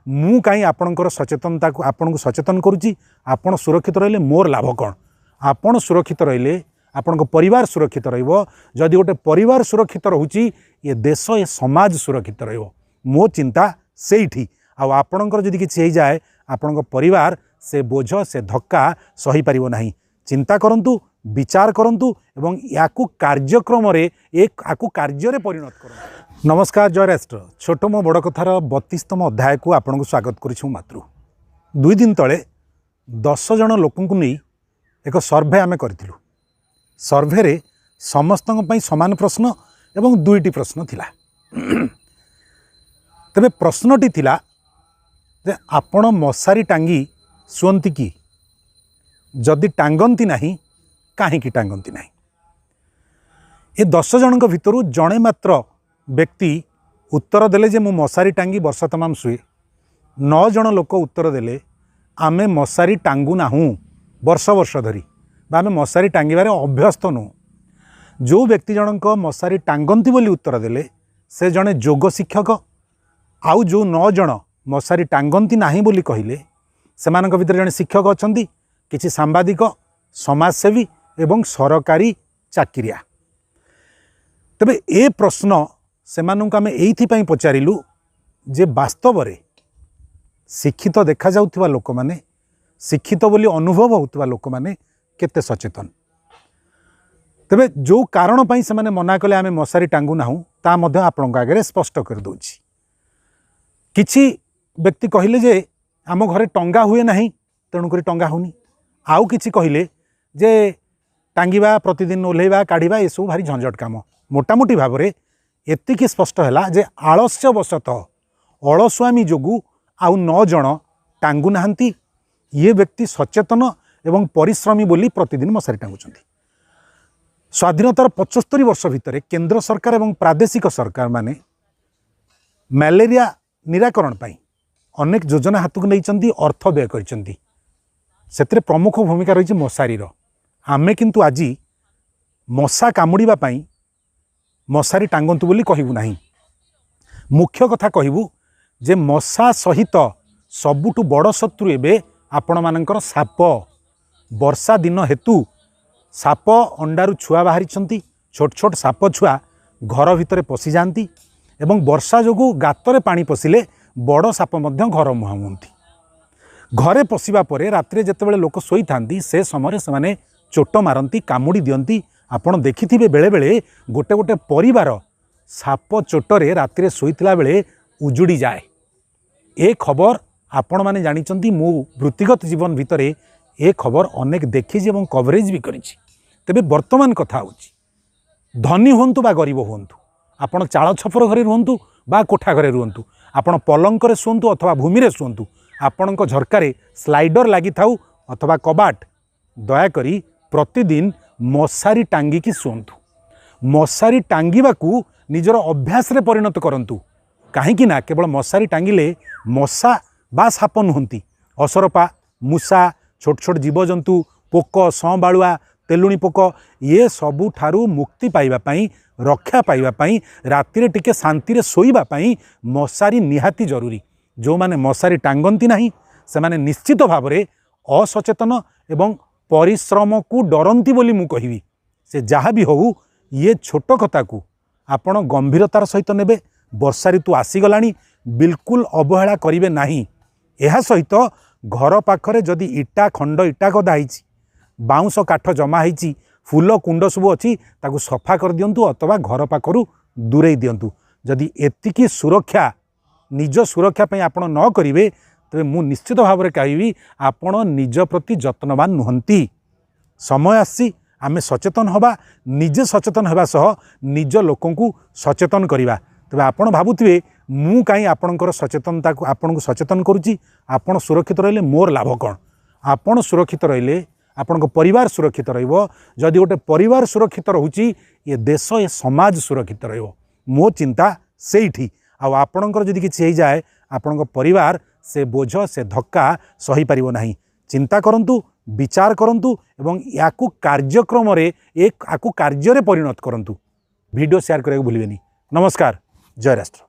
ମୁଁ କାହିଁ ଆପଣଙ୍କର ସଚେତନତାକୁ ଆପଣଙ୍କୁ ସଚେତନ କରୁଛି? ଆପଣ ସୁରକ୍ଷିତ ରହିଲେ ମୋର ଲାଭ କ'ଣ? ଆପଣ ସୁରକ୍ଷିତ ରହିଲେ ଆପଣଙ୍କ ପରିବାର ସୁରକ୍ଷିତ ରହିବ। ଯଦି ଗୋଟେ ପରିବାର ସୁରକ୍ଷିତ ରହୁଛି, ଏ ଦେଶ, ଏ ସମାଜ ସୁରକ୍ଷିତ ରହିବ। ମୋ ଚିନ୍ତା ସେଇଠି। ଆଉ ଆପଣଙ୍କର ଯଦି କିଛି ହେଇଯାଏ, ଆପଣଙ୍କ ପରିବାର ସେ ବୋଝ, ସେ ଧକ୍କା ସହିପାରିବ ନାହିଁ। ଚିନ୍ତା କରନ୍ତୁ, ବିଚାର କରନ୍ତୁ ଏବଂ ୟାକୁ କାର୍ଯ୍ୟକ୍ରମରେ ୟାକୁ କାର୍ଯ୍ୟରେ ପରିଣତ କରନ୍ତୁ। ନମସ୍କାର, ଜୟ ରାଷ୍ଟ୍ର। ଛୋଟ ମୋ ବଡ଼ କଥାର 32ତମ ଅଧ୍ୟାୟକୁ ଆପଣଙ୍କୁ ସ୍ୱାଗତ କରୁଛି ମୁଁ ମାତୃ। 2 ଦିନ ତଳେ 10 ଜଣ ଲୋକଙ୍କୁ ନେଇ ଏକ ସର୍ଭେ ଆମେ କରିଥିଲୁ। ସର୍ଭେରେ ସମସ୍ତଙ୍କ ପାଇଁ ସମାନ ପ୍ରଶ୍ନ ଏବଂ ଦୁଇଟି ପ୍ରଶ୍ନ ଥିଲା। ତେବେ ପ୍ରଶ୍ନଟି ଥିଲା ଯେ ଆପଣ ମଶାରୀ ଟାଙ୍ଗି ଶୁଅନ୍ତି କି? ଯଦି ଟାଙ୍ଗନ୍ତି ନାହିଁ, କାହିଁକି ଟାଙ୍ଗନ୍ତି ନାହିଁ? ଏ 10 ଜଣଙ୍କ ଭିତରୁ ଜଣେ ମାତ୍ର ବ୍ୟକ୍ତି ଉତ୍ତର ଦେଲେ ଯେ ମୁଁ ମଶାରୀ ଟାଙ୍ଗି ବର୍ଷ ତମାମ ଶୁଏ। ନଅ ଜଣ ଲୋକ ଉତ୍ତର ଦେଲେ, ଆମେ ମଶାରୀ ଟାଙ୍ଗୁ ନାହୁଁ ବର୍ଷ ବର୍ଷ ଧରି ବା ଆମେ ମଶାରୀ ଟାଙ୍ଗିବାରେ ଅଭ୍ୟସ୍ତ ନୁହଁ। ଯେଉଁ ବ୍ୟକ୍ତି ଜଣଙ୍କ ମଶାରୀ ଟାଙ୍ଗନ୍ତି ବୋଲି ଉତ୍ତର ଦେଲେ, ସେ ଜଣେ ଯୋଗ ଶିକ୍ଷକ। ଆଉ ଯେଉଁ ନଅ ଜଣ ମଶାରୀ ଟାଙ୍ଗନ୍ତି ନାହିଁ ବୋଲି କହିଲେ, ସେମାନଙ୍କ ଭିତରେ ଜଣେ ଶିକ୍ଷକ ଅଛନ୍ତି, କିଛି ସାମ୍ବାଦିକ, ସମାଜସେବୀ ଏବଂ ସରକାରୀ ଚାକିରିଆ। ତେବେ ଏ ପ୍ରଶ୍ନ ସେମାନଙ୍କୁ ଆମେ ଏଇଥିପାଇଁ ପଚାରିଲୁ ଯେ ବାସ୍ତବରେ ଶିକ୍ଷିତ ଦେଖାଯାଉଥିବା ଲୋକମାନେ, ଶିକ୍ଷିତ ବୋଲି ଅନୁଭବ ହେଉଥିବା ଲୋକମାନେ କେତେ ସଚେତନ? ତେବେ ଯେଉଁ କାରଣ ପାଇଁ ସେମାନେ ମନା କଲେ, ଆମେ ମଶାରୀ ଟାଙ୍ଗୁ ନାହୁଁ, ତା ମଧ୍ୟ ଆପଣଙ୍କ ଆଗରେ ସ୍ପଷ୍ଟ କରିଦେଉଛି। କିଛି ବ୍ୟକ୍ତି କହିଲେ ଯେ ଆମ ଘରେ ଟଙ୍ଗା ହୁଏ ନାହିଁ, ତେଣୁକରି ଟଙ୍ଗା ହେଉନି। ଆଉ କିଛି କହିଲେ ଯେ ଟାଙ୍ଗିବା, ପ୍ରତିଦିନ ଓହ୍ଲେଇବା, କାଢ଼ିବା, ଏସବୁ ଭାରି ଝଞ୍ଝଟ କାମ। ମୋଟାମୋଟି ଭାବରେ ଏତିକି ସ୍ପଷ୍ଟ ହେଲା ଯେ ଆଳସ୍ୟବଶତଃ, ଅଳସୁଆମି ଯୋଗୁଁ ଆଉ ନଅ ଜଣ ଟାଙ୍ଗୁ ନାହାନ୍ତି। ଇଏ ବ୍ୟକ୍ତି ସଚେତନ ଏବଂ ପରିଶ୍ରମୀ ବୋଲି ପ୍ରତିଦିନ ମଶାରୀ ଟାଙ୍ଗୁଛନ୍ତି। ସ୍ୱାଧୀନତାର 75 ବର୍ଷ ଭିତରେ କେନ୍ଦ୍ର ସରକାର ଏବଂ ପ୍ରାଦେଶିକ ସରକାରମାନେ ମ୍ୟାଲେରିଆ ନିରାକରଣ ପାଇଁ ଅନେକ ଯୋଜନା ହାତକୁ ନେଇଛନ୍ତି, ଅର୍ଥ ବ୍ୟୟ କରିଛନ୍ତି। ସେଥିରେ ପ୍ରମୁଖ ଭୂମିକା ରହିଛି ମଶାରୀର। ଆମେ କିନ୍ତୁ ଆଜି ମଶା କାମୁଡ଼ିବା ପାଇଁ ମଶାରୀ ଟାଙ୍ଗନ୍ତୁ ବୋଲି କହିବୁ ନାହିଁ। ମୁଖ୍ୟ କଥା କହିବୁ ଯେ ମଶା ସହିତ ସବୁଠୁ ବଡ଼ ଶତ୍ରୁ ଏବେ ଆପଣମାନଙ୍କର ସାପ। ବର୍ଷା ଦିନ ହେତୁ ସାପ ଅଣ୍ଡାରୁ ଛୁଆ ବାହାରିଛନ୍ତି। ଛୋଟ ଛୋଟ ସାପ ଛୁଆ ଘର ଭିତରେ ପଶିଯାଆନ୍ତି ଏବଂ ବର୍ଷା ଯୋଗୁଁ ଗାତରେ ପାଣି ପଶିଲେ ବଡ଼ ସାପ ମଧ୍ୟ ଘର ମୁହାଁ ହୁଅନ୍ତି। ଘରେ ପଶିବା ପରେ ରାତିରେ ଯେତେବେଳେ ଲୋକ ଶୋଇଥାନ୍ତି, ସେ ସମୟରେ ସେମାନେ ଚୋଟ ମାରନ୍ତି, କାମୁଡ଼ି ଦିଅନ୍ତି। ଆପଣ ଦେଖିଥିବେ, ବେଳେବେଳେ ଗୋଟେ ଗୋଟେ ପରିବାର ସାପ ଚୋଟରେ ରାତିରେ ଶୋଇଥିଲା ବେଳେ ଉଜୁଡ଼ି ଯାଏ। ଏ ଖବର ଆପଣମାନେ ଜାଣିଛନ୍ତି। ମୁଁ ବୃତ୍ତିଗତ ଜୀବନ ଭିତରେ ଏ ଖବର ଅନେକ ଦେଖିଛି ଏବଂ କଭରେଜ୍ ବି କରିଛି। ତେବେ ବର୍ତ୍ତମାନ କଥା ହେଉଛି, ଧନୀ ହୁଅନ୍ତୁ ବା ଗରିବ ହୁଅନ୍ତୁ, ଆପଣ ଚାଳ ଛପର ଘରେ ରୁହନ୍ତୁ ବା କୋଠା ଘରେ ରୁହନ୍ତୁ, ଆପଣ ପଲଙ୍କରେ ଶୁଅନ୍ତୁ ଅଥବା ଭୂମିରେ ଶୁଅନ୍ତୁ, ଆପଣଙ୍କ ଝରକାରେ ସ୍ଲାଇଡର ଲାଗିଥାଉ ଅଥବା କବାଟ, ଦୟାକରି ପ୍ରତିଦିନ ମଶାରୀ ଟାଙ୍ଗିକି ଶୁଅନ୍ତୁ। ମଶାରୀ ଟାଙ୍ଗିବାକୁ ନିଜର ଅଭ୍ୟାସରେ ପରିଣତ କରନ୍ତୁ। କାହିଁକି ନା କେବଳ ମଶାରୀ ଟାଙ୍ଗିଲେ ମଶା ବା ସାପ ନୁହନ୍ତି, ଅସରପା, ମୂଷା, ଛୋଟ ଛୋଟ ଜୀବଜନ୍ତୁ, ପୋକ, ସଁବାଳୁଆ, ତେଲୁଣି ପୋକ, ଇଏ ସବୁଠାରୁ ମୁକ୍ତି ପାଇବା ପାଇଁ, ରକ୍ଷା ପାଇବା ପାଇଁ, ରାତିରେ ଟିକେ ଶାନ୍ତିରେ ଶୋଇବା ପାଇଁ ମଶାରୀ ନିହାତି ଜରୁରୀ। ଯେଉଁମାନେ ମଶାରୀ ଟାଙ୍ଗନ୍ତି ନାହିଁ, ସେମାନେ ନିଶ୍ଚିତ ଭାବରେ ଅସଚେତନ ଏବଂ ପରିଶ୍ରମକୁ ଡରନ୍ତି ବୋଲି ମୁଁ କହିବି। ସେ ଯାହା ବି ହେଉ, ଇଏ ଛୋଟ କଥାକୁ ଆପଣ ଗମ୍ଭୀରତାର ସହିତ ନେବେ। ବର୍ଷା ଋତୁ ଆସିଗଲାଣି, ବିଲକୁଲ ଅବହେଳା କରିବେ ନାହିଁ। ଏହା ସହିତ ଘର ପାଖରେ ଯଦି ଇଟା ଖଣ୍ଡ, ଇଟା ଗଦା ହେଇଛି, ବାଉଁଶ କାଠ ଜମା ହେଇଛି, ଫୁଲ କୁଣ୍ଡ ସବୁ ଅଛି, ତାକୁ ସଫା କରିଦିଅନ୍ତୁ ଅଥବା ଘର ପାଖରୁ ଦୂରେଇ ଦିଅନ୍ତୁ। ଯଦି ଏତିକି ସୁରକ୍ଷା ନିଜ ସୁରକ୍ଷା ପାଇଁ ଆପଣ ନ କରିବେ, ତେବେ ମୁଁ ନିଶ୍ଚିତ ଭାବରେ କହିବି, ଆପଣ ନିଜ ପ୍ରତି ଯତ୍ନବାନ ନୁହନ୍ତି। ସମୟ ଆସିଛି, ଆମେ ସଚେତନ ହେବା। ନିଜେ ସଚେତନ ହେବା ସହ ନିଜ ଲୋକଙ୍କୁ ସଚେତନ କରିବା। ତେବେ ଆପଣ ଭାବୁଥିବେ, ମୁଁ କାହିଁ ଆପଣଙ୍କର ସଚେତନତାକୁ ଆପଣଙ୍କୁ ସଚେତନ କରୁଛି? ଆପଣ ସୁରକ୍ଷିତ ରହିଲେ ମୋର ଲାଭ କ'ଣ? ଆପଣ ସୁରକ୍ଷିତ ରହିଲେ ଆପଣଙ୍କ ପରିବାର ସୁରକ୍ଷିତ ରହିବ। ଯଦି ଗୋଟେ ପରିବାର ସୁରକ୍ଷିତ ରହୁଛି, ଏ ଦେଶ, ଏ ସମାଜ ସୁରକ୍ଷିତ ରହିବ। ମୋ ଚିନ୍ତା ସେଇଠି। ଆଉ ଆପଣଙ୍କର ଯଦି କିଛି ହେଇଯାଏ, ଆପଣଙ୍କ ପରିବାର ସେ ବୋଝ, ସେ ଧକ୍କା ସହିପାରିବ ନାହିଁ। ଚିନ୍ତା କରନ୍ତୁ, ବିଚାର କରନ୍ତୁ ଏବଂ ୟାକୁ କାର୍ଯ୍ୟକ୍ରମରେ ୟାକୁ କାର୍ଯ୍ୟରେ ପରିଣତ କରନ୍ତୁ। ଭିଡ଼ିଓ ସେୟାର କରିବାକୁ ଭୁଲିବେନି। ନମସ୍କାର, ଜୟ ରାଷ୍ଟ୍ର।